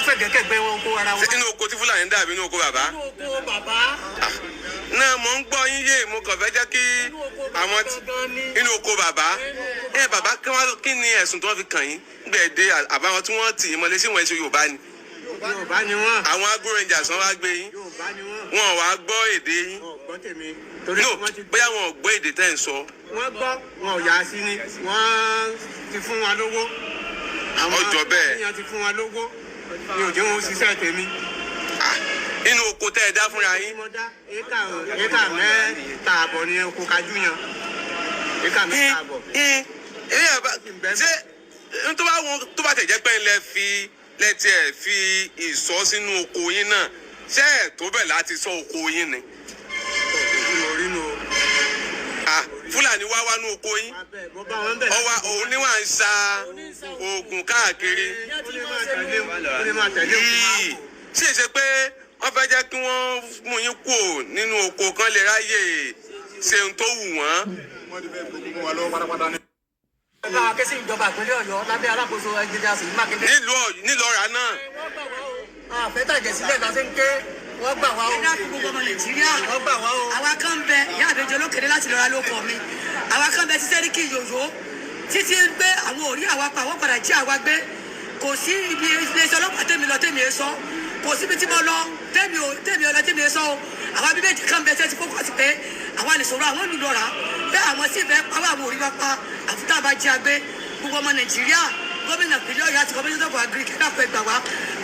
Fẹ́ gẹ́gẹ́ wọn kó ara Ṣé wọn. inú oko tí Fúlàní ń dàbí inú oko bàbá? Inú oko bàbá. Náà mò ń gbọ́ yín yé, mo kàn fẹ́ jẹ́ kí Inú oko bàbá àwọn gangan ni. Inú oko bàbá. Ẹ bàbá, kí ni ẹ̀sùn tí wọ́n fi kàn yín gbẹ̀dẹ̀ àbáwọn tí wọ́n tì yín mọ́lé? Sí wọn ṣe Yorùbá ni? Yorùbá ni wọ́n. Àwọn Agro Rangers wọn wá gbé yín? Yorùbá ni wọ́n. Wọn wá gbọ́ èdè yín? Wọn ò gbọ́ tèmi. Torí No, wọ́n ti bóyá wọn ò gbọ́ èdè tẹ́ ń sọ. Wọ́n gbọ́, wọn ò yà á sí ni. Wọ́n ti fún wa lówó. Àwọn Ọjọ́ bẹ́ẹ̀. èèyàn ti fún wa lówó. Mi ò jẹ́ wọn ó ṣiṣẹ́ tèmi. Ah, inú oko tẹ́ ẹ dá fúnra yín? Mo dá éka 3.5 ní oko kájú yan. Éka 3.5. Ẹ ẹ àbá ṣé n tó bá wọn tó bá tẹ̀ jẹ́ pé ńlẹ̀ fi lẹ́tí ẹ̀ fi ìsọ sínú oko yín náà, ṣé ẹ̀ tó bẹ̀ láti sọ oko yín ni? Mo rí nu o. Ah, Fúlàní wá wá nú oko yín? Mo bá wọn bẹ̀. Ọwọ́ òun ni wà ń sa oògùn káàkiri. Ó lè máa tẹ̀lé, ó lè máa tẹ̀lé òkú máa Yìí wò. ṣe é ṣe pé wọ́n fẹ́ jẹ́ kí wọ́n mú yín kúò nínú oko kan lè ráyè ṣe ohun tó wù wọ́n? Wọ́n ti fẹ́ gbogbo wa lọ́wọ́ pátápátá ní. Ẹ bá wa ké sí ìjọba ìpínlẹ̀ Ọ̀yọ́ lábẹ́ alákòóso ẹnjìnìá Ṣèyí Mákindé. Nílùú Ọ̀rá náà. Wọ́n gbà wá o. Àfẹ́tàjẹ̀ sílẹ̀ la ṣe ń ké. Wọ́n gbà wá o. Ẹ dákun, gbogbo ọmọ Nàìjíríà. Wọ́n gbà wá o. Àwa kan ń bẹ, ìyá àbẹjọ lókèrè láti lọ́ra ló kọ mi. Àwa kan bẹ tí sẹ́ríkì yòyó títí ń gbé àwọn òrí àwa pa, àwọn padà jí àwa gbé. Kò sí ibi iléeṣẹ́ ọlọ́pàá tèmi lọ tèmi ẹ sọ, kò síbi tí mo lọ tèmi ò tèmi ò lọ tèmi ẹ sọ o. Àwa bíbélì kan bẹ tẹ́tí focus pé àwa lè sọ̀rọ̀ àwọn olùlọ́ra pé àwọn sì fẹ́ pa wá, àwọn òrí wa pa àfi tá a bá jí agbé. Gbogbo ọmọ Nàìjíríà, gómìnà ìpínlẹ̀ Ọ̀yọ́ àti kọmíṣánná for agric, ẹ dákun, ẹ gbà wá.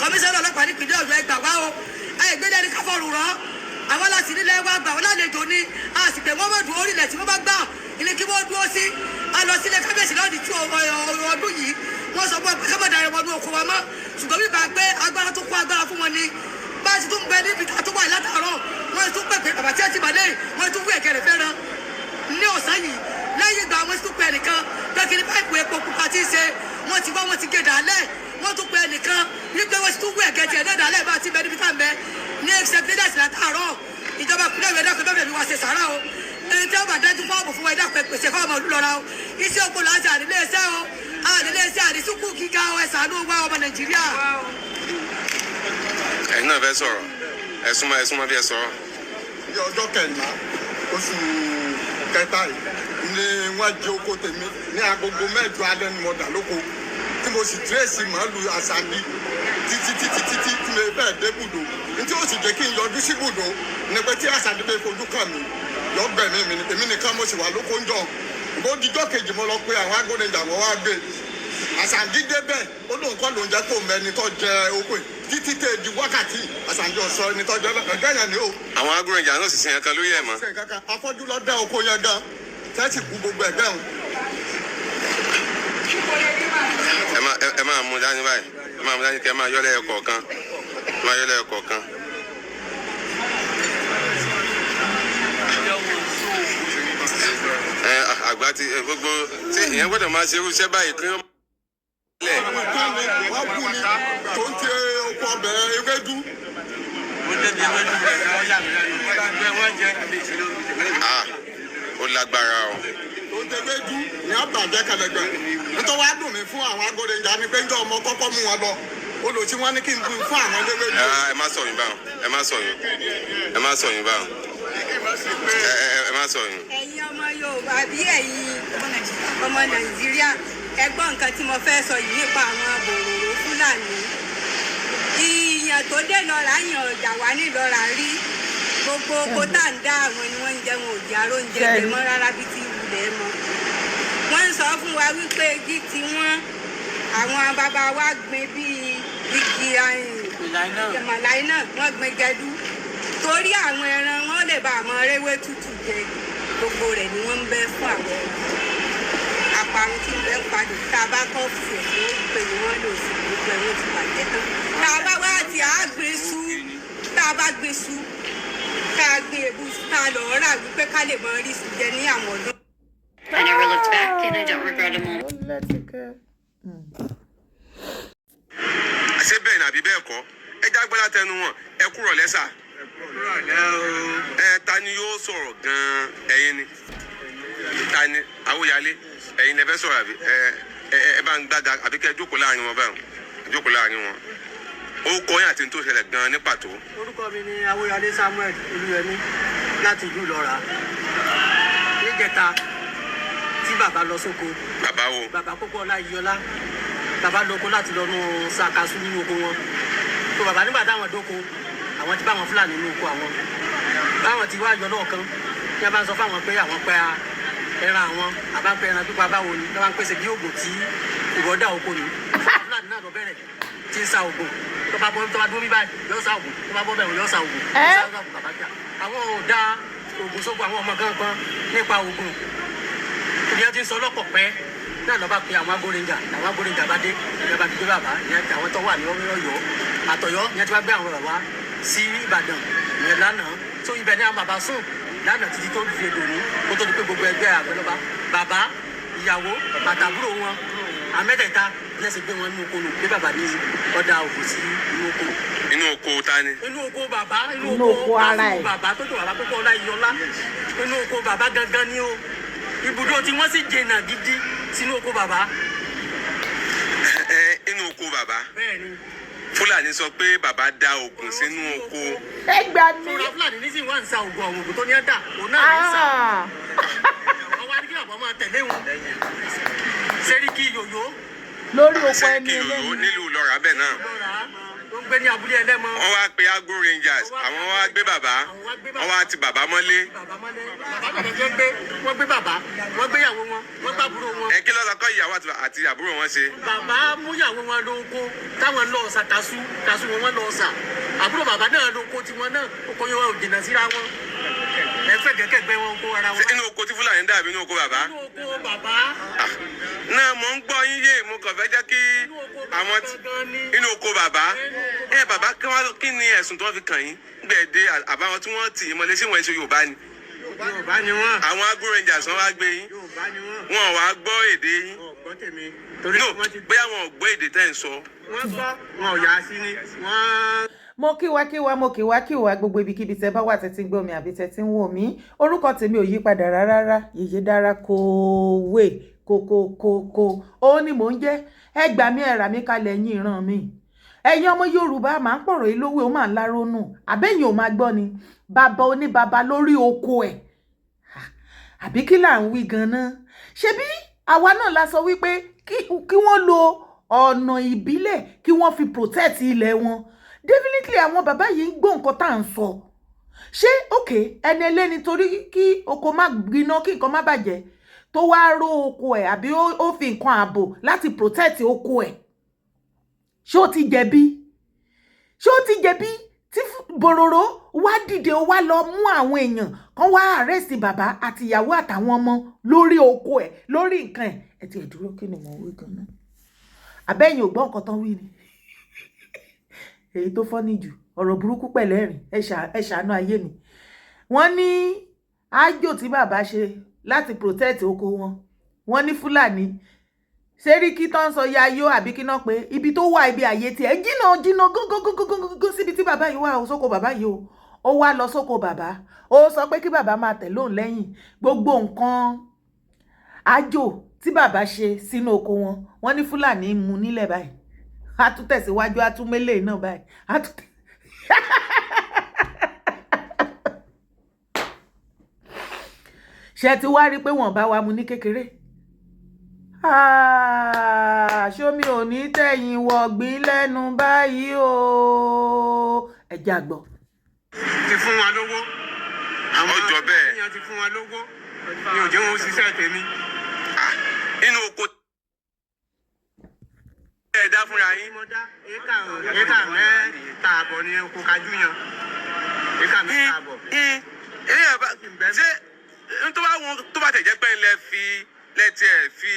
Kọmíṣánná ọlọ́pàá nípínlẹ̀ Ọ̀yọ́, ẹ gbà wá o. Ẹ gbé lẹ́ni káfọ́ọ̀rù rán àwọn láti nílẹ̀ wa, gbà wọ́n lálejò ni a sì pé wọ́n mọ̀ dúró orílẹ̀ tí wọ́n bá gbà ilé kí wọ́n dúró sí. A lọ sílé kábíyèsí lọ́ọ̀dì tí ọdún yìí, wọ́n sọ fún wa pé ká má darí wọnú oko wa mọ́, ṣùgbọ́n bí bá gbé agbára tó kó agbára fún wọn ni bá a ti tún bẹ níbi tá a tún wà látàárọ̀, wọ́n tún pè pé bàbá tí a ti bà lẹ́yìn, wọ́n tún wí ẹ̀kẹ́ rẹ̀ fẹ́ràn ní ọ̀sán yìí. Lẹ́yìn ìgbà wọ́n tún pè nìkan pé kí ni páìpù epo pupa ti ṣe, wọ́n ti wá, wọ́n ti gé dàálẹ̀. Wọ́n tún pè nìkan wípé wọ́n ti tún wí ẹ̀gẹ́ tiẹ̀ náà dàálẹ̀. Bá a ti bẹ níbi tá à ń bẹ ní secretariat látàárọ̀, ìjọba ìpínlẹ̀ Ọ̀yọ́, ẹ̀dá bẹ́ẹ̀ mi wá ṣe sàrà o. Ẹni tí wọ́n bá dájú fọ́ọ̀mù fún wa, ẹ̀dá pèsè fọ́ọ̀mù olúlọ́ra o. Iṣẹ́ oko là ń ṣe, àdílé iṣẹ́ o, àdílé iṣẹ́ àdísùkú gíga o. Ẹ ṣàánú wa, ọmọ Nàìjíríà. Ẹ̀yin náà fẹ́ sọ̀rọ̀, ẹ súnmọ́, ẹ súnmọ́ bí ẹ sọ̀rọ̀. Ní ọjọ́ kẹrìnlá oṣù kẹta yìí ni wọ́n jí oko tèmi ní agogo 8 alẹ́ ni mo dà lóko tí mo sì trace màálù àṣàbí títí títí títí tí mo fẹ́ dé bùdó. Ní tí ó sì jẹ́ kí n yọjú sí bùdó ní pé tí àṣàbí bẹ́ẹ̀ fojú kàn mí, yọ gbẹ̀mí mi ni. Èmi nìkan mo sì wà lóko ń jọ. Bó dijọ́ kejì, mo lọ pé àwọn agbódẹjà, wọ́n wá gbé àṣàbí débẹ̀. Ó lóun kọ́ lóun jẹ́ kó mẹ́ni tó jẹ oko yìí. Títí tẹ̀ di wákàtí, àṣàbí ọ̀sọ́ ẹni tó jẹ ẹgbẹ́ yẹn ni o. Àwọn Agro Rangers náà sì sin ẹ̀kan lórí ẹ̀ mọ́? Ṣe nǹkan kan, afọ́jú lọ dá oko yẹn gan tẹ́sí kú gbogbo ẹgbẹ́ òun. Ẹ máa mú dání báyìí, ẹ máa mú dání kẹ́ ẹ máa yọ́lẹ̀ ẹ̀kọ̀ kan, ẹ máa yọ́lẹ̀ ẹ̀kọ̀ kan. Ẹ àgbà ti ẹ, gbogbo tí ìyẹn gbọ́dọ̀ máa ṣe irú iṣẹ́ báyìí kí wọ́n lẹ̀. Wọ́n kú ni tó ń tẹ oko ọbẹ̀ ewédú. Mo débi ewédú rẹ̀ gan, ó yà mí lẹ́nu. Wọ́n jẹ́ Ah, ó lágbára o. Tó ń tẹ ewédú ní àbàjẹ́ kẹlẹgbẹ́. Nítorí wàá dùn mí fún àwọn agbódẹjà ni pé ń jọ ọmọ kọ́kọ́ mú wọn lọ olùsí wọn ní kí n bu fún àwọn ewédú. Ẹ má sọ yín báwọn, ẹ má sọ yín, ẹ má sọ yín báwọn, ẹ má sọ yín. Ẹ̀yin ọmọ Yorùbá bí ẹ̀yin ọmọ Nàìjíríà, ẹ gbọ́ nǹkan tí mo fẹ́ sọ yìí nípa àwọn bòròró Fúlàní. Ìyàn tó dé lọ́ra yàn ọjà wá nílọ́ra rí. Gbogbo oko tá à ń dá, àwọn ni wọ́n ń jẹun òjì aróúnjẹ jẹ mọ́ rárá bí ti wulẹ̀ mọ́. Wọ́n ń sọ fún wa wípé igi tí wọ́n àwọn bàbá wa gbin bíi igi màláì náà, wọ́n gbin gẹdú torí àwọn ẹran wọn lè bá àwọn rewé tútù jẹ. Gbogbo rẹ̀ ni wọ́n ń bẹ́ fún àwọn ẹran. Àparun tí ń bẹ́ ń padà tá a bá kọ́ fẹ̀ tó pé ni wọ́n lò sí gbogbo ẹ̀, wọ́n ti bàjẹ́ tán. Tá a bá wá ti àgbìn sú, tá a bá gbin sú, tá a gbin èbú, tá a lọ rà wípé ká lè mọ rí sùn jẹ ní àwọn ọdún. I never looked back and I don't regret a moment. Ó lẹ́tìkẹ́. Ṣé bẹ́ẹ̀ ni àbí bẹ́ẹ̀ kọ́? Ẹ já gbọ́dá tẹnu wọn. Ẹ kúrò lẹ́sà. Ẹ ta ni yóò sọ̀rọ̀ gan-an? Ẹ̀yin ni? Ta ni? Awóyalé, ẹ̀yin lẹ fẹ́ sọ̀rọ̀ àbí? Ẹ ẹ ẹ bá ń gbága àbí kẹ́ ẹ jókòó láàrin wọn báyìí, jókòó láàrin wọn. Ó kọ́ yín àti ní tó ṣẹlẹ̀ gan-an ní pàtó. Orúkọ mi ni Awóyalé Samuel Olúyẹmí láti ìlú Ìlọ́ra. Níjẹta tí bàbá lọ sóko, Bàbá wo? Bàbá Pópóọlá Iyọlá. Bàbá lóko láti lọ nú sàkásù nínú oko wọn. Tó bàbá nígbà táwọn dóko, àwọn ti bá àwọn Fúlàní nínú oko àwọn. Báwọn ti wá yọ lọ́ọ̀kan ní a bá ń sọ fáwọn pé àwọn pẹ́ ẹran, àwọn àbá ń pẹ́ ẹran pípa. Báwo ni wọ́n bá ń pèsè bí oògùn tí ìwọ́dà oko ni Fúlàní náà lọ bẹ̀rẹ̀ tí ń sa oògùn. Tó bá bọ́, tó bá dúró bí báyìí, yóò sa oògùn. Tó bá bọ́ bẹ̀rù, yóò sa oògùn. Ẹ́? Yóò sa oògùn. Bàbá jà, àwọn ò da oògùn sógun, àwọn ọmọ kankan nípa oògùn. Ibi wọn ti ń sọ lọ́pọ̀ pẹ́ náà lọ́ba pe àwọn agbórinjà. Àwọn agbórinjà bá dé, ìyẹn bá ti gbé bàbá ìyẹn ti àwọn tó wà ní Ọ̀yọ́ àtọ̀yọ́, ìyẹn ti wá gbé àwọn bàbá sí Ìbàdàn ìyẹn lánàá. Tó ibẹ̀ ní àwọn bàbá sùn lánàá títí tó fi dòní, kó tó di pé gbogbo ẹgbẹ́ àgbẹ̀lọba, bàbá, ìyàwó àtàbúrò wọn àmẹ́tẹ̀ẹ̀ta, bí ẹ ṣe gbé wọn nínú oko nù pé bàbá ní ọ̀dà òkú sí inú oko. Inú oko ta ni? Inú oko bàbá, inú Inú oko oko ara ẹ̀. Bàbá tó tó bàbá Pópóọlá Iyọlá, inú oko bàbá gangan ni o. Ibùdó tí wọ́n sì jìnnà gidi sínú oko bàbá. Ẹ inú oko bàbá? Bẹ́ẹ̀ ni. Fúlàní sọ pé bàbá da oògùn sínú oko? Ẹ gbà mí. Fúnra Fúlàní ní sì wá ń sa oògùn, àwọn oògùn tó ní ẹ̀ dà, òun náà ní sà. Ah. Àwọn wá ní kí bàbá máa tẹ̀lé wọn, Sẹ́ríkì Yòyó. Lórí oko ẹni Sẹ́ríkì Yòyó ẹlẹ́ni. nílùú Ìlọ́ra bẹ́ẹ̀ náà. Lọ́ra tó ń gbé ní abúlé ẹlẹ́mọ. Wọ́n wá pe agro rangers, àwọn wá gbé bàbá, wọ́n wá ti bàbá mọ́lé. Bàbá mọ́lé, bàbá bẹ̀rẹ̀ jẹ́ gbé, wọ́n gbé bàbá, wọ́n gbé ìyàwó wọn, wọ́n gbàbúrò wọn. Ẹ kí lọ́sọ̀ kọ́ ìyàwó àti àbúrò wọn ṣe? Bàbá múyàwó wọn lóko táwọn lọ ọ̀sà kaṣú kaṣú wọn, wọn lọ ọ̀sà. Àbúrò bàbá náà lóko tiwọn náà, oko yẹn wọn ò jìnnà síra wọn, ẹfẹ gẹ́gẹ́gbẹ́ wọn kó ara wọn. Ṣé inú oko tí Fúlàní dàbí inú oko bàbá? Inú oko bàbá. Ah, náà mò ń gbọ́ yín yé. Mo kàn fẹ́ jẹ́ kí Inú oko bàbá àwọn gangan ni. Inú oko bàbá. Ẹ bàbá, kí wọ́n kí ni ẹ̀sùn tí wọ́n fi kàn yín gbẹ̀dẹ̀ àbáwọn tí wọ́n tì í mọ́lé? Sí wọn ṣe Yorùbá ni? Yorùbá ni wọ́n. Àwọn agro rangers wọn wá gbé yín? Yorùbá ni wọ́n. Wọn ò wá gbọ́ èdè yín? Wọn ò gbọ́ tèmi. Torí No, wọ́n ti bóyá wọn ò gbọ́ èdè tẹ́ ń sọ. Wọ́n gbọ́, wọn ò yà á sí ni wọ́n. Mo kíwa kíwa, mo kíwa kíwa, gbogbo ibikíbi tẹ bá wà tẹ́tí ń gbọ́ mi àbí tẹ́tí ń wò mí. Orúkọ tèmi ò yí padà rárá, Yèyé Dára kòwé kòkòkòkò ó ní mò ń jẹ́. Ẹ gbà mí, ẹ rà mí kalẹ̀, ẹ̀yin ìran mi, ẹ̀yin ọmọ Yorùbá. Máa ń pọ̀rọ̀ yìí lówó, ó máa ń lárónù àbẹ́yìn ò máa gbọ́ ni. Bàbá oníbàbá lórí oko ẹ̀, àbí kí là ń wí ganan? Ṣebí àwa náà la sọ wípé kí wọ́n lo ọ̀nà ìbílẹ̀ kí wọ́n fi protect ilẹ̀ wọn. Definitely àwọn bàbá yìí ń gbọ́ nǹkan tá à ń sọ. Ṣé ok, ẹni ẹlẹ́ni torí kí oko má gbiná, kí nǹkan má bàjẹ́, tó wá ró oko ẹ̀, àbí ó fi nǹkan ààbò láti protect oko ẹ̀, ṣé ó ti jẹ̀bi? Ṣé ó ti jẹ̀bi tí bòròró wá dìde, ó wá lọ mú àwọn èèyàn kan wá arrest bàbá àti ìyàwó àtàwọn ọmọ lórí oko ẹ̀, lórí nǹkan ẹ̀? Ẹ ti ẹ̀ dúró, kí ni mò ń wí gan-an? Àbẹ́yìn ò gbọ́ nǹkan tán wí ni. Èyí tó fọ́ níjù, ọ̀rọ̀ burúkú pẹ̀lẹ́rìn. Ẹ ṣàánú ayé mi. Wọ́n ní ájò tí bàbá ṣe láti protect oko wọn, wọ́n ní Fúlàní Sẹ́ríkì tó ń sọ yayó àbí kí náà pé ibi tó wà, ibi àyè tiẹ̀ jìnnà jìnnà gógógógógógó síbi tí bàbá yìí wà ó, sóko bàbá yìí o. Ó wá lọ sóko bàbá, ó sọ pé kí bàbá máa tẹ̀lé òun lẹ́yìn. Gbogbo nǹkan ájò tí bàbá ṣe sínú oko wọn, wọ́n ní Fúlàní ń mu nílẹ̀ báyìí. A tún tẹ̀síwájú, a tún mélèé náà báyìí, a tún tẹ̀. Ṣe ti wá rí i pé wọ́n bá wa mu ní kékeré? Ah, ṣómi ò ní tẹ̀yìn wọ̀gbìn lẹ́nu báyìí o? Ẹ jẹ́ àgbọ̀. Ti fún wa lówó. Àwọn Ó jọ bẹ́ẹ̀. èèyàn ti fún wa lówó ni ò jẹ́ wọn ó ṣiṣẹ́ tèmi. Ah, inú oko ẹ dá fúnra yín? Mo dá éka 3.5 ní oko kájú yan, éka 3.5. Ẹ bá ṣé n tó bá wọn tó bá tẹ̀ jẹ́ pé lẹ fi lẹ tiẹ̀ fi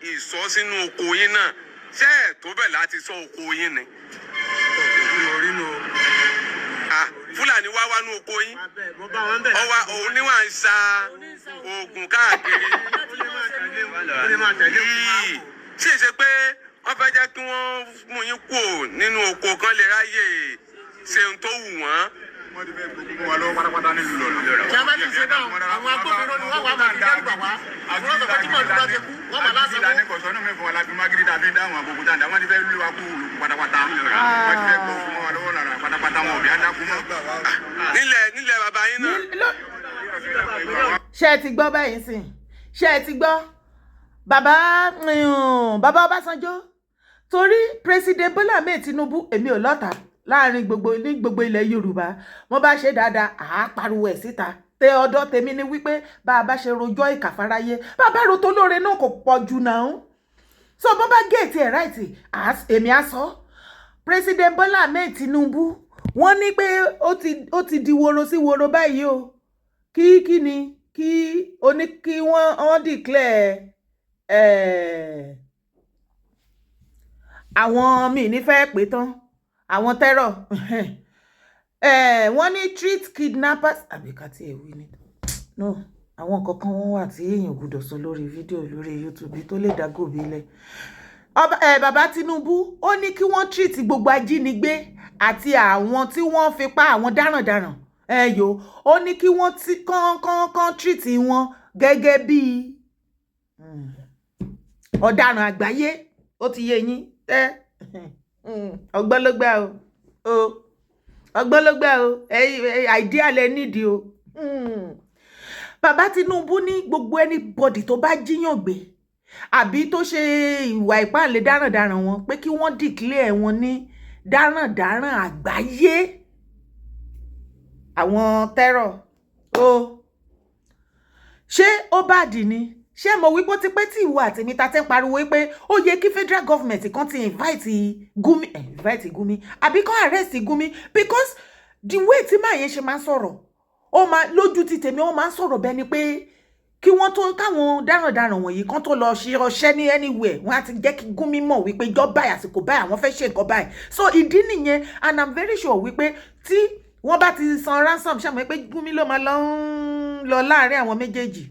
ìṣọ́ sínú oko yín náà, ṣé ẹ̀ tó bẹ̀ láti ṣọ́ oko yín ni? Mo rí nu. Ah, Fúlàní wá wá nú oko yín? Mo bá wọn bẹ̀. Ọwọ́ òun ni wà ń sa oògùn káàkiri. Ó lè máa tẹ̀lé òkú máa Yìí wò. ṣe é ṣe pé wọ́n fẹ́ jẹ́ kí wọ́n mú yín kúrò nínú oko kan lè ráyè ṣe ohun tó wù wọ́n? Wọ́n ti fẹ́ gbogbo wa lọ́wọ́ pátápátá nílùú Ìlọrin. Tí a bá ti ṣe báwọn, àwọn agbófinró ni wọ́n wà máa fi dẹ́rù bà wá. Wọ́n sọ pé tí màálù bá ti kú, wọ́n máa Agídí la ní lásán. kọ̀sọ́nù mi fún wa láti mágídí tàbí dáhùn àbòkù tàǹdà. Wọ́n ti fẹ́ lé wa kú olùkú pátápátá. Wọ́n ti fẹ́ gbọ́ fún wa. Adágún mọ́. Nílẹ̀ bàbá yín náà. Ṣé ẹ ti gbọ́ báyìí sìn? Ṣé ẹ ti gbọ́, bàbá Ọbásanjọ́? Torí President Bola Ahmed Tinubu, èmi ò lọ́ta láàrin gbogbo ní gbogbo ilẹ̀ Yorùbá. Wọ́n bá ṣe dáadáa, àá pariwo ẹ̀ síta. Tẹ ọ̀dọ̀ tèmi ni wípé bá a bá ṣe rojọ́ ìkà fáráyé, bá a bá ro tó lóore náà, kò pọ̀ jù náà. So bó bá get ẹ̀ right, èmi á sọ. President Bola Ahmed Tinubu, wọ́n ní pé ó ti di woro sí woro báyìí o. Kí ni kí oní kí wọ́n declare àwọn míì ní fẹ́ pé tán àwọn terror, wọ́n ní treat kidnappers, àbí ká tí ẹ wí ni? No, àwọn nǹkan kan wọ́n wà tí èèyàn gbọ́dọ̀ sọ lórí fídíò lórí YouTube tó lè dá gòbí lẹ̀. Ọba bàbá Tinubu, ó ní kí wọ́n treat gbogbo ajínigbé àti àwọn tí wọ́n fipá, àwọn darandaran ẹ yo, ó ní kí wọ́n ti kán kán kán treat wọn gẹ́gẹ́ bí ọ̀daràn àgbáyé. Ó ti yé yín ẹ. Ọgbọ́n ló gbà o, ọgbọ́n ló gbà o. Idea lẹ nídìí o. Bàbá Tinubu ní gbogbo anybody tó bá jíyàn gbé àbí tó ṣe ìwà ìpáǹlé darandaran wọn, pé kí wọ́n declare wọn ní darandaran àgbáyé, àwọn terror o. Ṣé ó bá dì ní? Ṣé mo wí pé ó ti pẹ́ tí ìwọ àtèmi ta ti ń pariwo pé ó yẹ kí federal government kan ti invite Gumi, invite Gumi àbí kan arrest Gumi? Because the way tí màá yẹn ṣe máa ń sọ̀rọ̀, ó máa lójú ti tèmi, ó máa ń sọ̀rọ̀ bẹ́ẹ̀ ni pé kí wọ́n tó káwọn darandaran wọ̀nyí kan tó lọ ṣe ọṣẹ́ ní anywhere, wọ́n á ti jẹ́ kí Gumi mọ̀ wípé ìjọ báyìí, àsìkò báyìí, àwọn fẹ́ ṣe nǹkan báyìí. So ìdí nìyẹn, and I'm very sure wípé tí wọ́n bá ti san ransom, ṣàmọ́ pé Gumi ló máa lọ ń lọ láàrin àwọn méjèèjì.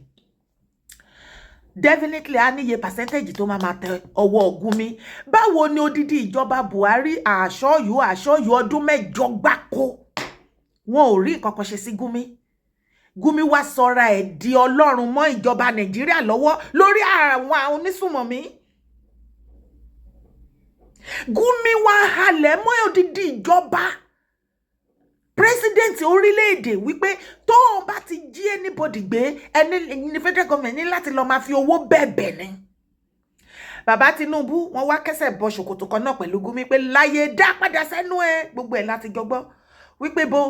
Definitely a níye percentage tó máa tẹ ọwọ́ Gumi. Báwo ni odidi ìjọba Buhari, àṣọyù àṣọyù ọdún 8 gbáko, wọn ò rí nǹkan kan ṣe sí Gumi? Gumi wá sọra ẹ̀ di ọlọ́run mọ́ ìjọba Nàìjíríà lọ́wọ́ lórí àwọn onísùmọ̀mí. Gumi wá halẹ̀ mọ́ odidi ìjọba, president orílẹ̀-èdè, wípé tó o bá ti jí anybody gbé, ẹni ní federal government ní láti lọ́ọ́ máa fi owó bẹ̀bẹ̀ ni. Bàbá Tinubu, wọ́n wá kẹsẹ̀ bọ ṣòkòtò kan náà pẹ̀lú Gumi pé láyé dá padà sẹ́nu ẹ̀. Gbogbo ẹ̀ láti jọgbọ́ wípé bo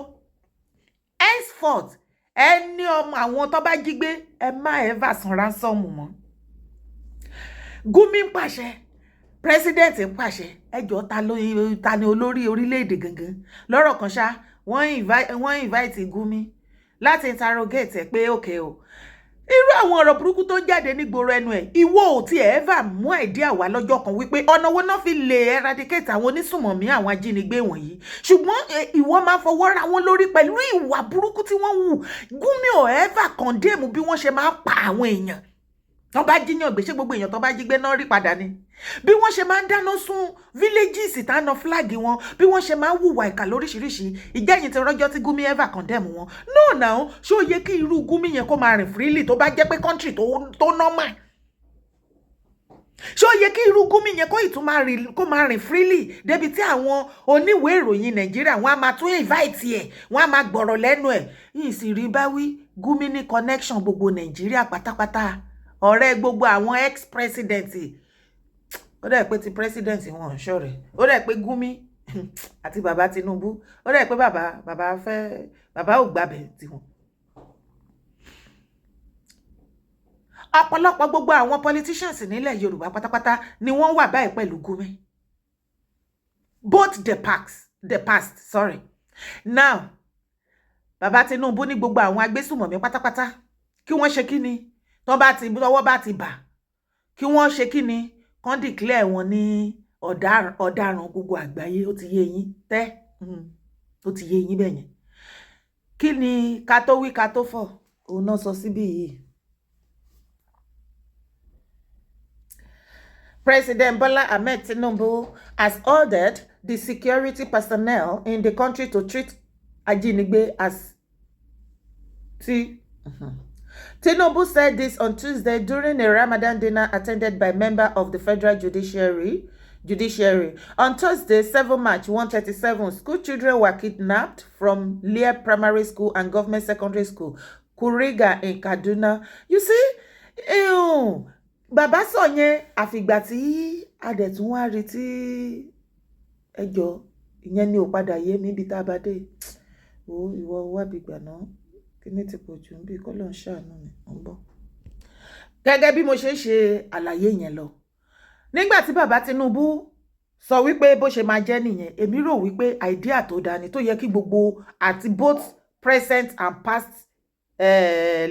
henceforth, ẹni ọmọ àwọn tó bá jí gbé, ẹ má ever san ransom mọ́. Gumi ń pàṣẹ, president ń pàṣẹ. Ẹjọ́, ta ló ta ni olórí orílẹ̀-èdè gangan? Lọ́rọ̀ kan ṣá, wọ́n invite Gumi láti interrogate ẹ̀ pé okay o, irú àwọn ọ̀rọ̀ burúkú tó ń jáde nígboro ẹnu ẹ̀, ìwọ ò tiẹ̀ ever mú idea wá lọ́jọ́ kan wípé ọ̀nà wo náà fi lè eradicate àwọn onísùmọ̀mí, àwọn ajínigbé wọ̀nyí? Ṣùgbọ́n ìwọ máa fọwọ́ ra wọn lórí pẹ̀lú ìwà burúkú tí wọ́n hù. Gumi ò ever condemn bí wọ́n ṣe máa ń pa àwọn èèyàn tó bá jíyàn gbé. Ṣé gbogbo èèyàn tó bá jí gbé náà rí padà ni? Bí wọ́n ṣe máa ń dáná sun villages, tá ná flag wọn, bí wọ́n ṣe máa ń hùwà ìkà lóríṣiríṣi, ìjẹ́yìn ti rọ́jọ́ tí Gumi ever condemn wọn? No now. Ṣé ó yẹ kí irú Gumi yẹn kó máa rìn freely tó bá jẹ́ pé country tó normal? Ṣé ó yẹ kí irú Gumi yẹn kó ìtún máa rìn, kó máa rìn freely débi tí àwọn oníwèé ìròyìn Nàìjíríà wọ́n á máa tún invite ẹ̀, wọ́n á máa gbọ̀rọ̀ lẹ́nu ẹ̀ yìí? Sì rí báwí, Gumi ní connection gbogbo Nàìjíríà pátápátá, ọ̀rẹ́ gbogbo àwọn ex-president. Ó dẹ̀ pé ti president wọn ṣọ̀rẹ́. Ó dẹ̀ pé Gumi àti bàbá Tinubu, ó dẹ̀ pé bàbá fẹ́, bàbá ò gbàbẹ̀ tiwọn. Ọ̀pọ̀lọpọ̀ gbogbo àwọn politicians nílẹ̀ Yorùbá pátápátá ni wọ́n wà báyìí pẹ̀lú Gumi, both the past, sorry. Now bàbá Tinubu ní gbogbo àwọn agbésùmọ̀mí pátápátá, kí wọ́n ṣe kí ni? Tó bá ti tọwọ́ bá ti bà, kí wọ́n ṣe kí ni? Kán declare wọn ní ọ̀daràn gbogbo àgbáyé. Ó ti yé yín tẹ́, ó ti yé yín bẹ́ẹ̀ yẹn. Kí ni ká tó wí ká tó fọ̀, òun náà sọ síbí yìí. President Bola Ahmed Tinubu has ordered the security personnel in the country to treat Ajínigbé as T. Tinubu said this on Tuesday during a Ramadan dinner attended by member of the Federal Judiciary, Judiciary. On Thursday, 7 March 137, school children were kidnapped from Lear Primary School and Government Secondary School, Kuriga in Kaduna. You see, ew, bàbá sọ yẹn, àfìgbà tí a dẹ̀ tún wá rí tí ẹjọ́ ìyẹn ni ò padà yé mi bí tá a bá dé o. Ìwọ wábi gbà náà, kíní ti pọ̀ jù ń bí kọ́ ló ń ṣàánú mi, ò ń bọ̀. Gẹ́gẹ́ bí mo ṣe ń ṣe àlàyé yẹn lọ, nígbà tí bàbá Tinubu sọ wípé bó ṣe máa jẹ́ nìyẹn, èmi rò wípé idea tó dáa ni, tó yẹ kí gbogbo àti both present and past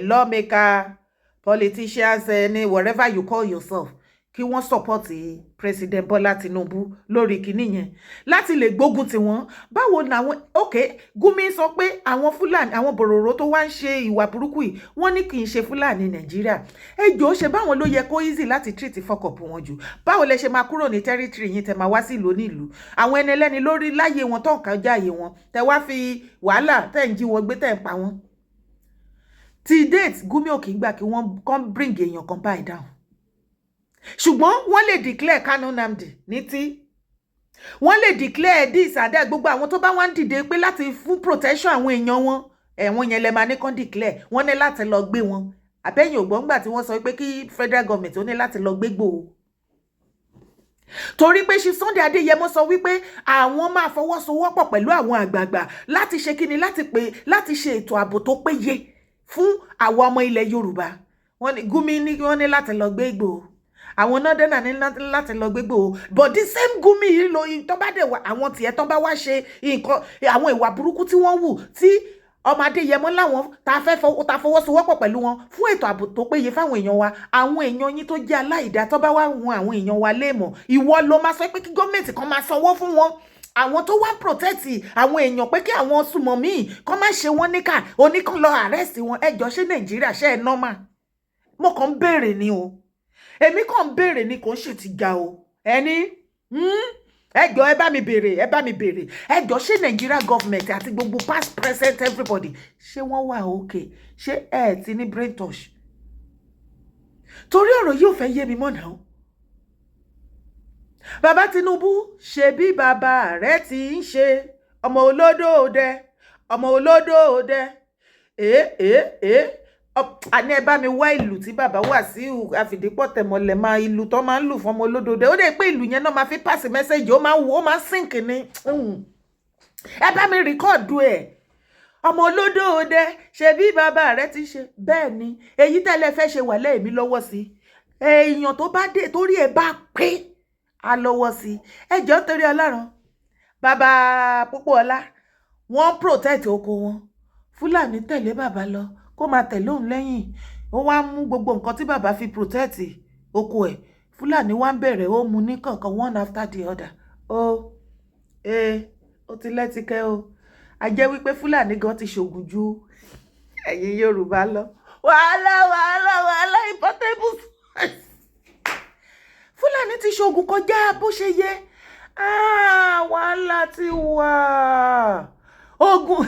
lawmaker, politicians, any whatever you call yourself, kí wọ́n support President Bola Tinubu lórí kinní yẹn láti lè gbógun tì wọ́n. Báwo làwọn? Ok, Gumi sọ pé àwọn Fúlàní, àwọn bòròró tó wá ń ṣe ìwà burúkú yìí, wọ́n ní kì í ṣe Fúlàní Nàìjíríà. Ẹ jọ̀ọ́, ṣe báwọn ló yẹ kó easy láti treat fuck up wọn jù? Báwo lẹ ṣe máa kúrò ní territory yín, tẹ máa wá sí ìlú onílùú, àwọn ẹni ẹlẹ́ni lórí láyé wọn tó ń kọjá àyè wọn, tẹ wá fi wàhálà, tẹ ń jí wọn gbé, tẹ ń pa wọn? Till date, Gumi ò kì í gbà kí wọ́n kàn bring èèyàn kan báyìí down, ṣùgbọ́n wọ́n lè declare Kanu Nnamdi ní tí wọ́n lè declare this and that. Gbogbo àwọn tó bá wá ń dìde pé láti fún protection àwọn èèyàn wọn, ẹ̀wọ̀n yẹn lè máa ní kán declare, wọ́n ní láti lọ gbé wọn. Àbẹ́yìn ògbọ́ngbà tí wọ́n sọ pé kí federal government ó ní láti lọ gbé Ìgbòho, torí pé ṣe Sunday Adéyẹmọ sọ wípé àwọn máa fọwọ́sowọ́pọ̀ pẹ̀lú àwọn àgbààgbà láti ṣe kíni, láti pé láti ṣe ètò ààbò tó péye fún àwọn ọmọ ilẹ̀ Yorùbá. Wọ́n ní Gumi ní wọ́n ní láti lọ gbé Ìgbòho, àwọn nọ́dẹ́nà ní láti lọ gbé Ìgbòho, but the same Gumi yìí lo tó bá dẹ̀ wá àwọn tiẹ̀ tó bá wá ṣe nǹkan, àwọn ìwà burúkú tí wọ́n wù tí ọmọ Adéyẹmọ láwọn tá a fẹ́ ta fọwọ́sowọ́pọ̀ pẹ̀lú wọn fún ètò ààbò tó péye fáwọn èèyàn wa, àwọn èèyàn yín tó jẹ́ aláìdá tó bá wá wọn àwọn èèyàn wa léèmọ̀, ìwọ ló máa sọ pé kí gọ́ọ̀mẹ̀ntì kan máa sanwó fún wọn, àwọn tó wá protect àwọn èèyàn, pé kí àwọn sùmọ̀ míì kọ́ má ṣe wọ́n níkà, oníkan lọ arrest wọn. Ẹjọ́, ṣé Nàìjíríà ṣe é normal? Mo kàn ń béèrè ni o, èmi kàn ń béèrè ni, kò ń ṣe ti ga o. Ẹni ẹ jọ̀ọ́, ẹ bá mi béèrè, ẹ bá mi béèrè, ẹ jọ̀ọ́, ṣé Nigeria government àti gbogbo past, present, everybody, ṣé wọ́n wà okay? Ṣé ẹ ti ní brain touch? Torí ọ̀rọ̀ yìí ò fẹ́ yé mi mọ́ náà. Bàbá Tinubu, ṣe bí bàbá rẹ̀ ti ń ṣe, ọmọ olódòdẹ, ọmọ olódòdẹ, ee ee ee, àní ẹ bá mi wá ìlú tí bàbá Wàsíù àfìdípọ̀ tẹ̀mọ̀lẹ̀ máa ìlú tó máa ń lù fún ọmọ olódòdẹ. Ó dẹ̀ pé ìlú yẹn náà máa fi pass message, ó máa ń wo, ó máa ń sink ni. Ẹ bá mi record ẹ̀. Ọmọ olódòdẹ, ṣe bí bàbá rẹ̀ ti ṣe bẹ́ẹ̀ ni èyí tẹ́lẹ̀ fẹ́ ṣe wà lẹ́ẹ̀mí lọ́wọ́ sí. Èèyàn tó bá dé torí ẹ bá pé á lọ́wọ́ sí. Ẹ jọ̀ọ́, torí Ọlọ́run, bàbá Pópóọlá, wọ́n protect oko wọn, Fúlàní tẹ̀lé bàbá lọ kó máa tẹ̀lé òun lẹ́yìn, ó wá mú gbogbo nǹkan tí bàbá fi protect oko ẹ̀. Fúlàní wá ń bẹ̀rẹ̀, ó mú ní kọ̀ọ̀kan, one after the other. Ó ee, ó ti lẹ́tìkẹ́ o. A jẹ́ wípé Fúlàní gan ti ṣògùn ju ẹ̀yin Yorùbá lọ. Wàhálà, wàhálà, wàhálà. Importable Fúlàní ti ṣoògùn kọjá bó ṣe yẹ. Wàhálà ti wà. Ogun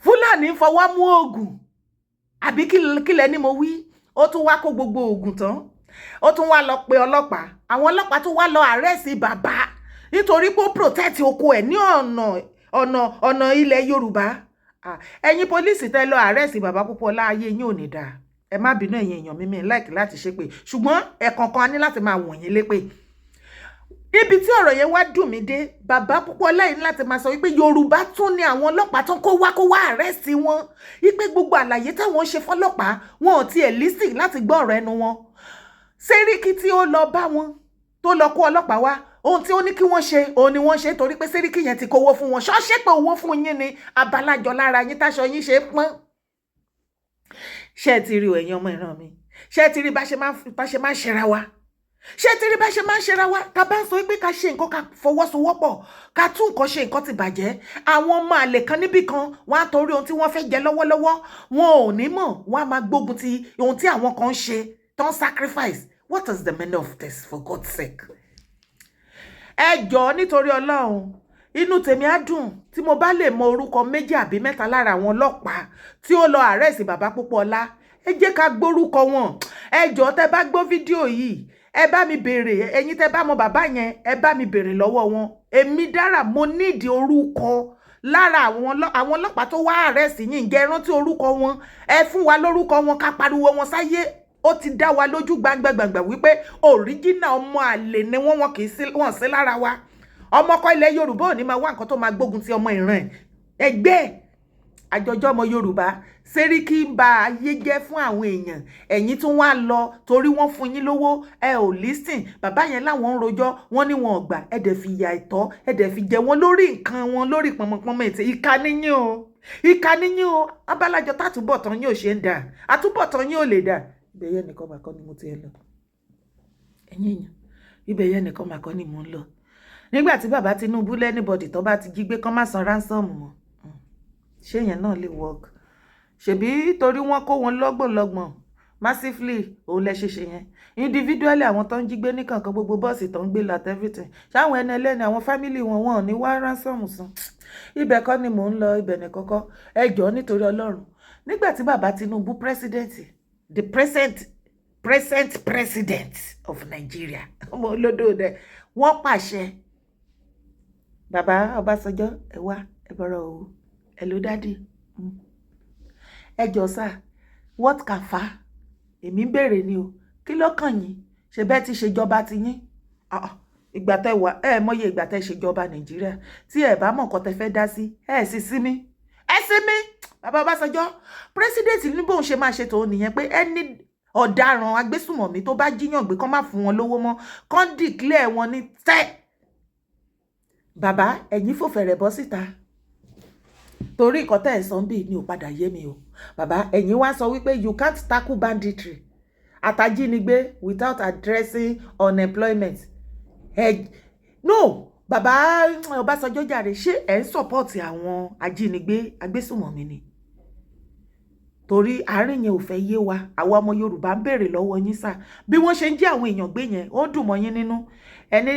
Fúlàní fọwọ́ mú oògùn, àbí kílẹ̀ ni mo wí? Ó tún wá kó gbogbo oògùn tán, ó tún wá lọ pe ọlọ́pàá, àwọn ọlọ́pàá tún wá lọ arrest bàbá nítorí pé ó protect oko ẹ̀ ní ọ̀nà ilẹ̀ Yorùbá. Ẹ̀yin police tẹ́ lọ arrest bàbá Pópóọlá, ayé yín ò ní dáa. Ẹ má bínú, ẹ̀yin èèyàn mímí like láti ṣépè, ṣùgbọ́n ẹ̀ẹ̀kọ̀ọ̀kan a ní láti máa wọ̀nyí lépè. Ibi tí ọ̀rọ̀ yẹn wá dùn mí dé, bàbá Pópóọlá yìí láti máa sọ wípé Yorùbá tún ní àwọn ọlọ́pàá tán kó wá arrest wọn, wípé gbogbo àlàyé táwọn ṣe fọlọ́pàá, wọn ò tiẹ̀ listen láti gbọ́ ọ̀rọ̀ ẹnu wọn. Sẹ́ríkì tí ó lọ bá wọn, tó lọ kó ọlọ́pàá wá, ohun tí ó ní kí wọ́n ṣe òun ni wọ́n ṣe, torí pé sẹ́ríkì yẹn ti kówó fún wọn. Ṣọ́ṣẹ́ pé owó fún yín ni abalájọ lára yín táṣọ yín ṣe pọ́n. Ṣé ẹ ti rí ẹ̀yin ọmọ ìran mi? Ṣé ẹ ti rí bá ṣe máa ń ṣera wa? Ṣé tí rí bá ṣe máa ń ṣera wa? Ká bá ń sọ pé ká ṣe nǹkan, ká fọwọ́sowọ́pọ̀, ká tún nǹkan ṣe, nǹkan ti bàjẹ́. Àwọn ọmọ àlè kan níbì kan, wọ́n á torí ohun tí wọ́n fẹ́ jẹ lọ́wọ́lọ́wọ́, wọn ò ní mọ̀, wọ́n á máa gbógun ti ohun tí àwọn kan ń ṣe tó ń sacrifice. What is the meaning of this, for God's sake? Ẹ jọ̀ọ́, nítorí Ọlọ́run, inú tèmi á dùn tí mo bá lè mọ orúkọ méjì àbí mẹ́ta lára àwọn ọlọ́pàá tí ó lọ arrest bàbá Pópóọlá. Ẹ jẹ́ ká gbórúkọ wọn. Ẹ jọ̀ọ́, tẹ́ bá gbọ́ fídíò yìí, Ẹ bá mi béèrè, ẹ̀yin tẹ́ bá mọ bàbá yẹn, ẹ bá mi béèrè lọ́wọ́ wọn. Èmi dára, mo nídìí orúkọ lára àwọn ọlọ́pàá tó wá arrest yín. Ǹjẹ́ ẹ rántí orúkọ wọn? Ẹ fún wa lórúkọ wọn, ká pariwo wọn sáyé. Ó ti dá wa lójú gbangba-gbangba wípé original ọmọ àlè ni wọ́n. Wọn kì í sí wọn sí lára wa. Ọmọ ọkọ ilẹ̀ Yorùbá ò ní máa wá nǹkan tó máa gbógun ti ọmọ ìran ẹ̀ ẹgbẹ́ ẹ̀. Àjọjọ́ ọmọ Yorùbá, Sẹ́ríkì ń ba ayé jẹ́ fún àwọn èèyàn. Ẹ̀yin tún wá lọ torí wọ́n fún yín lówó, ẹ ò listen. Bàbá yẹn láwọn ń rojọ́, wọ́n ní wọn ò gbà. Ẹ dẹ̀ fi ìyà ìtọ́, ẹ dẹ̀ fi jẹ wọ́n lórí nǹkan wọn, lórí pọnmọpọnmọ ètè. Ìka níyìn o, ìka níyìn o. Abálájọ tàtúbọ̀tán yín ò ṣe ń dà, àtúbọ̀tán yín ò lè dà. Ibẹ̀ yẹn nìkan mà kọ́ ni mo ti ẹ lọ. Ẹ̀yin èèyàn, ibẹ̀ yẹn nìkan mà kọ́ ni mò ń lọ. Nígbà tí bàbá Tinubu l' anybody tó bá ti jí gbé kán má san ransom mọ́, ṣé yẹn náà lè work? Ṣebí torí wọ́n kó wọn lọ́gbọ̀nlọ́gbọ̀n massively, òun lẹ ṣe ṣe yẹn. Individually, àwọn tó ń jí gbé ní kankan, gbogbo bọ́ọ̀sì tó ń gbé lọ at everything, ṣáwọn ẹni ẹlẹ́ni, àwọn family wọn, wọn ò ní wá ransom san. Ibẹ̀ kọ́ ni mò ń lọ, ibẹ̀ ní kọ́kọ́. Ẹ jọ̀ọ́, nítorí Ọlọ́run, nígbà tí bàbá Tinubu, president, the present president of Nigeria, ọmọ olódò dẹ, wọ́n pàṣẹ, bàbá Ọbásanjọ́, ẹ wá, ẹ bọ̀rọ̀ o. Hello daddy. Ẹ jọ̀ọ́ sà, what can fa? Èmi ń béèrè ni o, kí ló kàn yín? Ṣe bẹ́ẹ̀ ti ṣèjọba ti yín? Ìgbà tẹ wà, ẹ mọye ìgbà tẹ ṣèjọba Nàìjíríà. Tí ẹ bá mọ̀ nǹkan tẹ fẹ́ dá sí, ẹ sì sí mi, ẹ sí mi. Bàbá Ọbásanjọ́, president, ní bóun ṣe máa ṣe tòun nìyẹn, pé ẹni ọ̀daràn agbésùmọ̀mí tó bá jíyàn gbé, kán má fún wọn lówó mọ́, kán declare wọn ní tẹ́. Bàbá, ẹ̀yin fòfẹ̀rẹ̀ bọ́ síta torí nǹkan tẹ́ ẹ̀ sọ ń bì ní ò padà yé mi o. Bàbá, ẹ̀yin wá sọ wípé you can't tackle banditry àtàjínigbé without addressing unemployment. Ẹ no, bàbá Ọbásanjọ́ jàre, ṣé ẹ̀ ń support àwọn ajínigbé agbésùmọ̀mí ni? Torí àárín yẹn ò fẹ́ yé wa. Àwa ọmọ Yorùbá ń béèrè lọ́wọ́ yín sà, bí wọ́n ṣe ń jí àwọn èèyàn gbé yẹn, ó dùn mọ́ yín nínú? Ẹni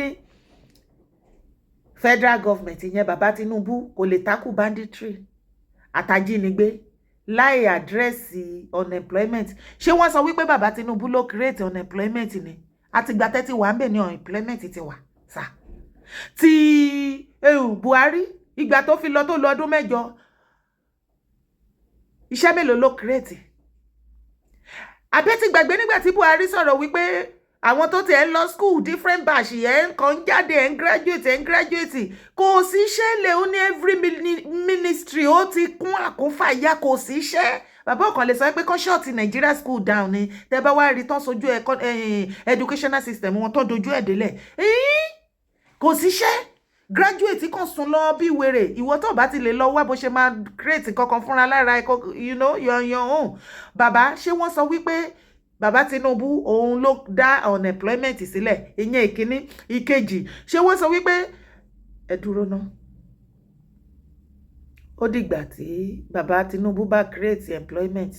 federal government yẹn, bàbá Tinubu, kò lè tackle banditry àtàjínigbé láì address unemployment. Ṣé wọ́n sọ wípé bàbá Tinubu ló create unemployment ni? Àtìgbà tẹ́tí wà ń bẹ̀ ní unemployment ti wà sà. Ti Buhari, ìgbà tó fi lọ, tó lọ ọdún 8, iṣẹ́ mélòó ló create? Àbẹ́ ti gbàgbé nígbà tí Buhari sọ̀rọ̀ wípé àwọn tó ti ẹ̀ ń lọ school, different batch ẹ̀ ń kàn jáde, ẹ̀ ń graduate, ẹ̀ ń graduate, kò sí iṣẹ́ lè ó ní every ministry ó ti kún àkúnfàyà, kò sí iṣẹ́. Bàbá ọ̀kan lè sọ pé kán shut Nigeria school down ni. Tẹ́ bá wá rí tán sojú educational system wọn tó dojú ẹ̀ délẹ̀, kò síṣẹ́. Graduate kan sùn lọ bí wèrè. Ìwọ tó bá ti lè lọ wá bó ṣe máa create kankan fúnra lára ẹ, you're on your own. Bàbá, ṣé wọ́n sọ wípé bàbá Tinubu òun ló dá unemployment sílẹ̀? Ìyẹn ìkíní. Ìkejì, ṣé wọ́n sọ wípé, ẹ dúró ná, ó dìgbà tí bàbá Tinubu bá create employment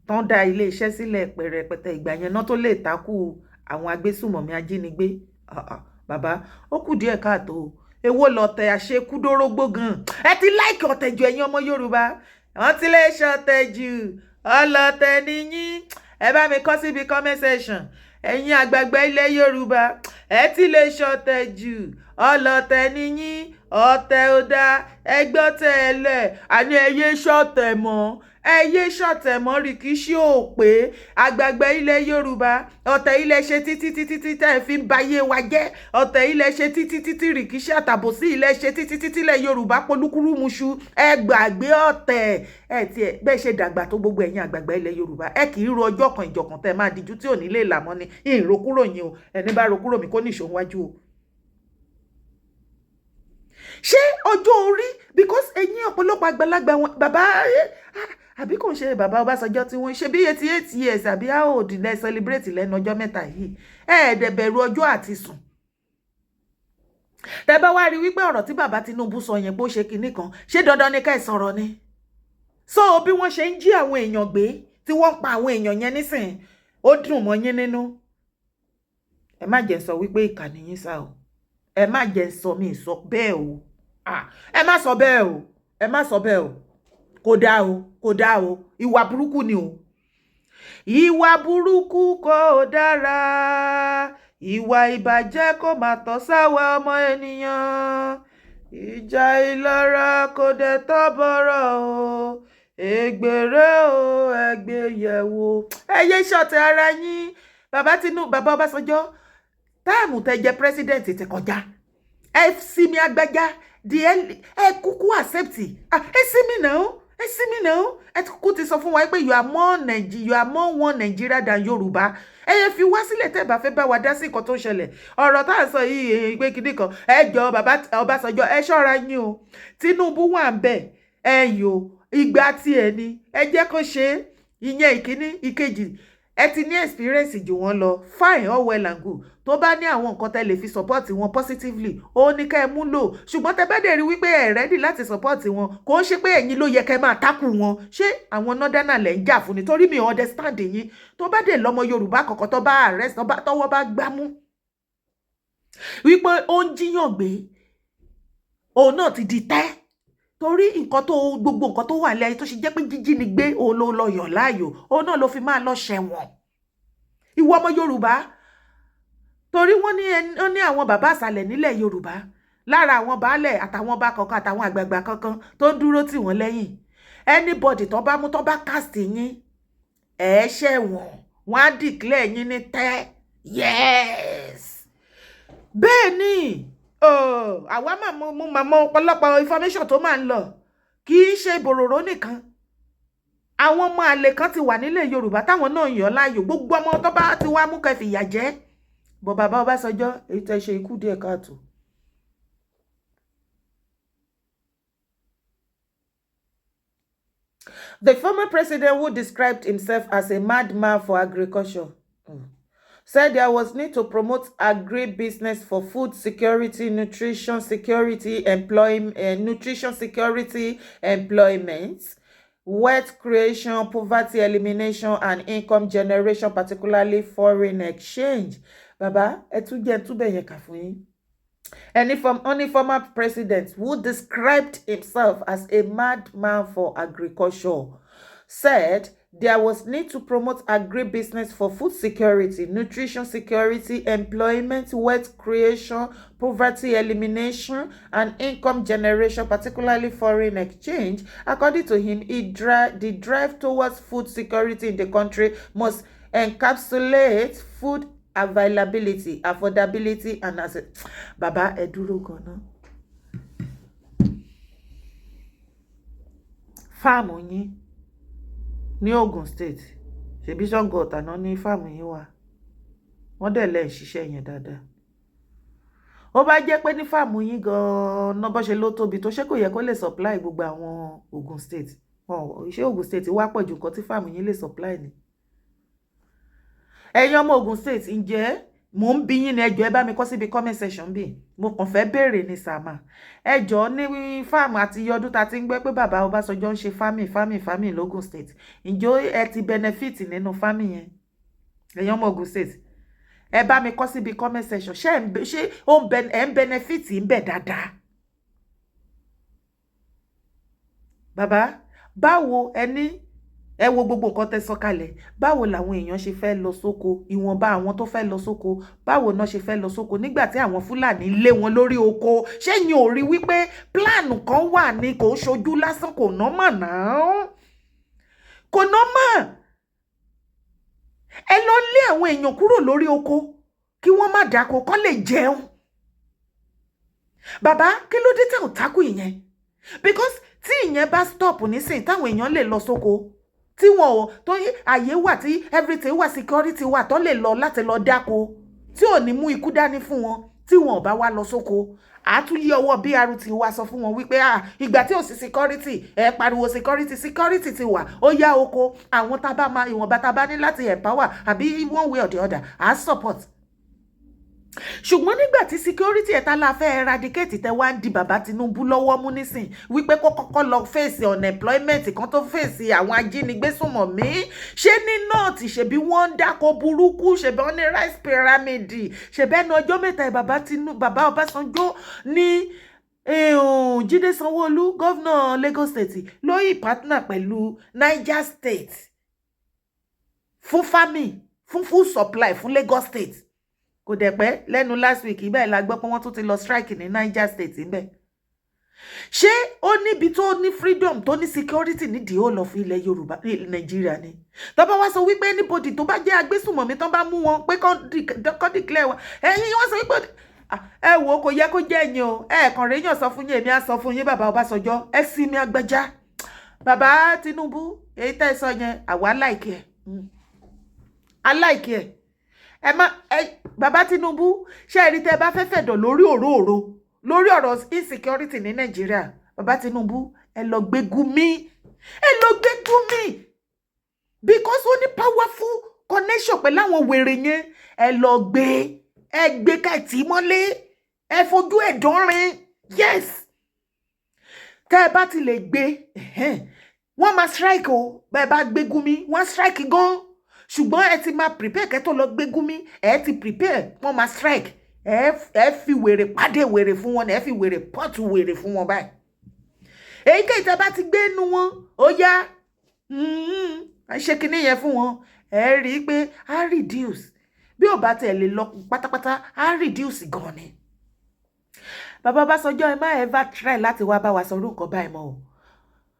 tán, dá ilé iṣẹ́ sílẹ̀ pẹ̀rẹ̀pẹ̀tẹ̀, ìgbà yẹn náà tó lè tackle àwọn agbésùmọ̀mí ajínigbé? Ah, ah, bàbá, ó kù díẹ̀ káàtó. Èwo lọ̀tẹ̀ àṣekúdórógbó gan? Ẹ ti like ọ̀tẹ̀ jù. Ẹ̀yin ọmọ Yorùbá, wọ́n ti lè ṣọ̀tẹ̀ jù, ọlọ́tẹ̀ nìyí. Ẹ bá mi kọ síbi comment section. Ẹ̀yin àgbààgbà ilẹ̀ Yorùbá, ẹ ti lè ṣọ̀tẹ̀ jù, ọlọ́tẹ̀ nìyí. Ọ̀tẹ̀ ò dáa, ẹgbẹ́ ọ̀tẹ̀ ẹ lẹ̀. Àní ẹ yé ṣọ̀tẹ̀ mọ́, ẹ yé ṣọ̀tẹ̀ mọ́. Rìkíṣí ò pé. Àgbààgbà ilẹ̀ Yorùbá, ọ̀tẹ̀ ilẹ̀ ṣe títí títí tí tẹ́ ẹ fi ń bayé wa jẹ́. Ọ̀tẹ̀ ilẹ̀ ṣe títí títí, rìkíṣí àtàbòsí ilẹ̀ ṣe títí títí, ilẹ̀ Yorùbá polúkúrúmuṣu. Ẹ gbàgbé ọ̀tẹ̀. Ẹ tiẹ̀ bẹ́ẹ̀ ṣe dàgbà tó, gbogbo ẹ̀yin àgbààgbà ilẹ̀ Yorùbá, ẹ kì í ro ọjọ́ kan ìjọ̀kan tẹ́ máa dijú tí ò ní lè là mọ́ ni. Ìrokúrò yín o, ẹni bá rokúrò mi kó nìṣó wájú o. Ṣé ọjọ́ orí? Because ẹ̀yin ọ̀pọ̀lọpọ̀ àgbàlagbà wọn, bàbá, àbí kò ń ṣe bàbá Ọbásanjọ́ tí wọ́n ṣe bí 88 years, àbí how old lẹ celebrate lẹ́nu ọjọ́ mẹ́ta yìí? Ẹ ẹ̀ dẹ̀ bẹ̀rù ọjọ́ àti sùn. Tẹ́ bá wá rí wípé ọ̀rọ̀ tí bàbá Tinubu sọ yẹn pé ó ṣe kinní kan, ṣé dandan ni ká ẹ sọ̀rọ̀ ni? So bí wọ́n ṣe ń jí àwọn èèyàn gbé, tí wọ́n ń pa àwọn èèyàn yẹn nísìn, ó dùn mọ́ yín nínú? Ẹ má jẹ́ sọ wípé ìkà ni yín sá o. Ẹ má jẹ́ sọ, mi sọ bẹ́ẹ̀ o. Ẹ má sọ bẹ́ẹ̀ o, ẹ má sọ bẹ́ẹ̀ o. Kò dáa o, kò dáa o. Ìwà burúkú ni o. Ìwà burúkú kò dára, ìwà ìbàjẹ́ kò má tọ́ sáwa ọmọ ènìyàn, ìjà ìlara kò dẹ̀ tọ́ bọ̀rọ̀ o. Ègbèrè o, ẹgbẹ́ yẹ̀wò, ẹ yé ṣọ̀tẹ̀ ara yín. Bàbá Tinubu, bàbá Ọbásanjọ́, time tẹ jẹ president ti kọjá. Ẹ sinmi agbájá di ẹ kúkú accept. Ẹ sinmi náà, ẹ sinmi náà. Ẹ kúkú ti sọ fún wa pé you are more one Nigeria than Yorùbá. Ẹ yẹ fi wá sílẹ̀ tẹ́ ẹ bá fẹ́ bá wa dá sí nǹkan tó ń ṣẹlẹ̀. Ọ̀rọ̀ tá à ń sọ yìí pé kinní kan. Ẹ jọ, bàbá Ọbásanjọ́, ẹ ṣọ́ra yín o. Tinubu wà ń bẹ̀ ẹ yò ìgbà tiẹ̀ ni, ẹ jẹ́ kó ṣe é. Ìyẹn ìkíní. Ìkejì, ẹ ti ní experience jù wọ́n lọ. Fine, all well and good. Tó bá ní àwọn nǹkan tẹ́ lè fi support wọn positively, ó ní ká ẹ mú lò. Ṣùgbọ́n tẹ́ bá dẹ̀ rí wípé ẹ ready láti support wọn, kò ń ṣe pé ẹ̀yin ló yẹ kẹ́ máa tákù wọn. Ṣé àwọn northerner lẹ̀ ń jà fún ni? Torí mi ò understand yín. Tó bá dẹ̀ lọ́mọ Yorùbá kọ̀ọ̀kan tó bá arrest, tọ́wọ́ bá gbámú wípé ó ń jíyàn gbé, òun náà ti di tẹ́. Torí nǹkan tó gbogbo nǹkan tó wà lẹ́yìn tó ṣe jẹ́ pé jíjí ni gbé, òun ló lọ yàn láàyò, òun náà ló fi máa lọ ṣẹ̀wọ̀n. Ìwọ ọmọ Yorùbá, torí wọ́n ní wọ́n ní àwọn bàbá àṣàlẹ̀ nílẹ̀ Yorùbá, lára àwọn baálẹ̀ àtàwọn ọba kankan àtàwọn àgbààgbà kankan tó ń dúró tì wọ́n lẹ́yìn. Anybody tó bá mú, tó bá cast yín, ẹ̀ ṣẹ̀wọ̀n, wọ́n á declare yín ní tẹ́. Yes, bẹ́ẹ̀ ni. Àwa máa mọ, mo máa mọ ọ̀pọ̀lọpọ̀ information tó máa ń lọ. Kì í ṣe bòròró nìkan, àwọn ọmọ àlè kan ti wà nílẹ̀ Yorùbá táwọn náà yàn láàyò. Gbogbo ọmọ tó bá ti wá mú kẹ́ fìyà jẹ bọ̀. Bàbá Ọbásanjọ́, èyí tẹ́ ṣe ikú díẹ̀ káàtó. The former president, who described himself as a madman for agriculture, said there was need to promote agribusiness for food security, nutrition security, employment, nutrition security, employment, wealth creation, poverty elimination, and income generation, particularly foreign exchange. Bàbá, ẹ tún jẹ́ túbẹ̀ yẹn kà fún yín. Any from only former president who described himself as a madman for agriculture said there was need to promote agribusiness for food security, nutrition security, employment, wealth creation, poverty elimination, and income generation, particularly foreign exchange. According to him, the drive towards food security in the country must encapsulate food availability, affordability, and as Bàbá, ẹ dúró gan-an. Farm yín ní Ogun State, ṣebí Ṣàngó Ọ̀tà náà ní farm yín wà. Wọ́n dẹ̀ lẹ́ ń ṣiṣẹ́ yẹn dáadáa. Ó bá jẹ́ pé ní farm yín gan-an náà bọ́ ṣe ló tóbi tó, ṣé kò yẹ kó lè supply gbogbo àwọn Ogun State? Ṣé Ogun State wá pọ̀ ju nǹkan tí farm yín lè supply ni? Ẹ̀yin ọmọ Ogun State, ǹjẹ́ mò ń bí yín ni? Ẹjọ́, ẹ bá mi kọ síbi comment section bí. Mo kàn fẹ́ béèrè ní sàmà. Ẹjọ́, ní farm àti iye ọdún tá a ti ń gbẹ́ pé bàbá Ọbásanjọ́ ń ṣe farming, farming, farming lógùn State, ǹjẹ́ ẹ ti benefit nínú farming yẹn? Ẹ̀yin ọmọ Ogun State, ẹ bá mi kọ síbi comment section. Ṣé ẹ ń benefit ń bẹ̀ dáadáa? Bàbá, báwo ẹni ẹ wo gbogbo nǹkan tẹ́ sọ kalẹ̀, báwo làwọn èèyàn ṣe fẹ́ lọ sóko? Ìwọ̀nba àwọn tó fẹ́ lọ sóko, báwo náà ṣe fẹ́ lọ sóko nígbà tí àwọn Fúlàní lé wọn lórí oko? Ṣé yín ò rí wípé plan kan wà ní? Kò ń ṣojú lásán, kò normal náà, kò normal. Ẹ lọ lé àwọn èèyàn kúrò lórí oko kí wọ́n má dáko kán lè jẹun. Bàbá, kí ló dé tẹ̀ ò tákù ìyẹn? Because tí ìyẹn bá stop nísìnyí, táwọn èèyàn lè lọ sóko, tí wọn ò tó, àyè wà, tí everything wà, security wà, tó lè lọ láti lọ dáko, tí ò ní mú ikú dání fún wọn. Tí wọn ò bá wá lọ sóko, àtúnyí ọwọ́ BRT wa sọ fún wọn wípé, ah, ìgbà tí ò sí security, ẹ pariwo security, security ti wà, ó yá oko. Àwọn tá a bá máa ìwọ̀nba tá a bá ní láti empower àbí one way or the other, à support. Ṣùgbọ́n nígbà tí security ẹ̀ta la fẹ́ eradicate, tẹ wá ń di bàbá Tinubu lọ́wọ́ mú nísìn wípé kó kọ́kọ́ lọ fèsì unemployment kan tó fèsì àwọn ajínigbé sùnmọ̀mí. Ṣé ní north, ṣebí wọ́n ń dáko burúkú, ṣebí wọ́n ní rice pyramid, ṣebí ẹnu ọjọ́ mẹ́ta ẹ̀, bàbá Tinubu, bàbá Ọbásanjọ́ ní Jídé Sanwó-Olú, governor Lagos State, lóyè partner pẹ̀lú Niger State. Fún farming, fún food supply fún Lagos State. Kò dẹ̀ pẹ́, lẹ́nu last week bẹ́ẹ̀ la gbọ́ pé wọ́n tún ti lọ strike ní Niger State ńbẹ̀. Ṣé ó níbi tó ní freedom, tó ní security ní the whole of ilẹ̀ Yorùbá ní Nàìjíríà ni? Tó bá wá sọ wípé anybody tó bá jẹ́ agbésùmọ̀mí, tó bá mú wọn pé kán declare wọn, ẹ̀yin wọ́n sọ wípé ẹ wò ó, kò yẹ kó jẹ́ ẹ̀yin o. Ẹ kàn réyàn sọ fún yín, èmi á sọ fún yín. Bàbá Ọbásanjọ́, ẹ sì mi agbẹjá, bàbá Tinubu, èyí tẹ́ ẹ sọ yẹn, àwa like ẹ, a like ẹ. Ẹ má ẹ bàbá Tinubu, ṣé ẹ rí, tẹ́ ẹ bá fẹ́ fẹ̀dọ̀ lórí òróòro lórí ọ̀rọ̀ insecurity ní Nàìjíríà, bàbá Tinubu, ẹ lọ gbé Gumi, ẹ lọ gbé Gumi, because ó ní powerful connection pẹ̀lú àwọn wèrè yẹn. Ẹ lọ gbé, ẹ gbé kẹtì mọ́lé, ẹ fojú ẹ̀ dánrin. Yes, tẹ́ ẹ bá ti lè gbé, wọ́n máa strike o. Bẹ́ẹ̀ bá gbé Gumi, wọ́n strike gan. Ṣùgbọ́n ẹ ti máa prepare kẹ́ tó lọ gbé Gumi. Ẹ ti prepare, wọ́n máa strike. Ẹ fi wèrè pàdé wèrè fún wọn, ẹ fi wèrè pọ́ọ̀tù wèrè fún wọn báyìí. Èyíkéyìí tẹ́ bá ti gbé nu wọn, ó yá, ẹ ṣe kinní yẹn fún wọn. Ẹ rí i pé á reduce, bí ò bá tẹ̀ lè lọ pátápátá, á reduce gan ni. Bàbá Ọbásanjọ́, ẹ má ever try láti wá bá wa sọ orúkọ báyìí mọ́ o.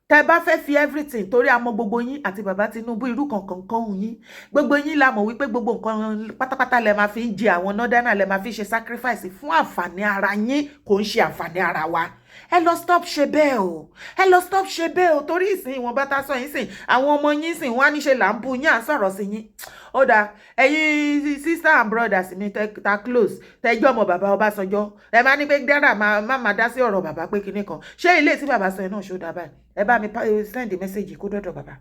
Tẹ́ bá fẹ́ fi everything, torí a mọ̀ gbogbo yín àti bàbá Tinubu, irú kankan kan yín, gbogbo yín la mọ̀ wípé gbogbo nǹkan pátápátá lẹ máa fi ń jẹ àwọn northerner, lẹ máa fi ṣe sacrifice fún àǹfààní ara yín, kò ń ṣe àǹfààní ara wa. Ẹ lọ stop ṣe bẹ́ẹ̀ o, ẹ lọ stop ṣe bẹ́ẹ̀ o, torí ìsìn ìwọ̀n bá ta sọ yín sìn, àwọn ọmọ yín sìn wọ́n á níṣe là ń bu yín, à ń sọ̀rọ̀ sí yín. Ó dáa, ẹ̀yin sister and brothers mi ta close, tẹjọ́ ọmọ bàbá Ọbásanjọ́, ẹ máa ní pé dára má má dá sí ọ̀rọ̀ bàbá pé kinní kan. Ṣé ilé tí bàbá sọ yẹn náà ṣó dáa báyìí? Ẹ bá mi send message kó dọ́dọ̀ bàbá.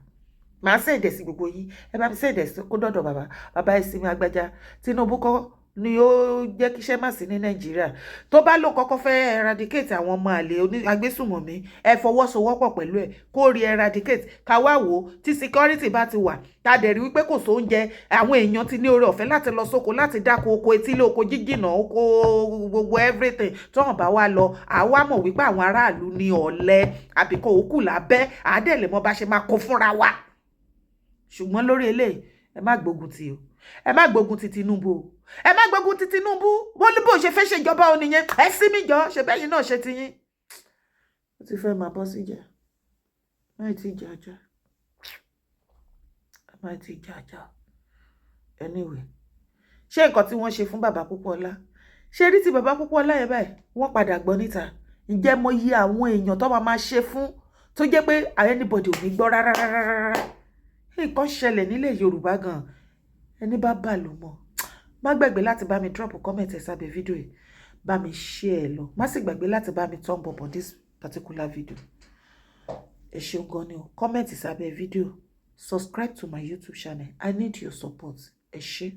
Màá send ẹ̀ sí gbogbo yín. Ẹ bá mi send ẹ̀ sí kó dọ́dọ̀ bàbá. Bàbá, ẹ sinmi agbájá. Tinubu kọ́ ni ó jẹ́ kíṣẹ́ má sí ní Nàìjíríà. Tó bá lóun kọ́kọ́ fẹ́ eradicate àwọn ọmọ àlè agbésùmọ̀mí, ẹ fọwọ́sowọ́pọ̀ pẹ̀lú ẹ̀ kó rí eradicate. Ká wá wò ó, tí security bá ti wà, tá a dẹ̀ rí wípé kò sóúnjẹ, àwọn èèyàn ti ní oore ọ̀fẹ́ láti lọ sóko, láti dáko, oko etílé, oko jíjìnà, oko gbogbo, everything tó hàn bá wá lọ, àwa mọ̀ wípé àwọn aráàlú ní ọ̀lẹ àbíkọ́ òkú lábẹ́ àádẹ́lẹ̀ mọ́ bá ṣe máa kó fúnra wa. Ṣùgbọ́n lórí eléyìí, ẹ má gbógun ti o, ẹ má gbógun ti Tinubu o, ẹ má gbógun ti Tinubu. Wọ́n ní bó ṣe fẹ́ ṣèjọba ò nìyẹn. Ẹ sí mi jọ ṣe bẹ́yìn náà ṣe ti yín. Ó ti fẹ́ máa bọ́ síjà, má ti jà jà, má ti jà jà. Anyway, ṣé nǹkan tí wọ́n ṣe fún bàbá Pópóọlá, ṣé rí ti bàbá Pópóọlá yẹn báyìí, wọ́n padà gbọ́ níta. Ǹjẹ́ mo yí àwọn èèyàn tó máa máa ṣe fún tó jẹ́ pé anybody ò ní gbọ́ rárá rárá rárá? Nǹkan ṣẹlẹ̀ nílẹ̀ Yorùbá gan, ẹni bá bà ló mọ̀. Má gbàgbé láti bá mi drop comment ẹ sábẹ́ fídíò yìí, bá mi share ẹ lọ. Má sì gbàgbé láti bá mi thumb up on this particular video. Ẹ ṣeun gan ni o. Comment sábẹ́ fídíò, subscribe to my YouTube channel. I need your support. Ẹ ṣé.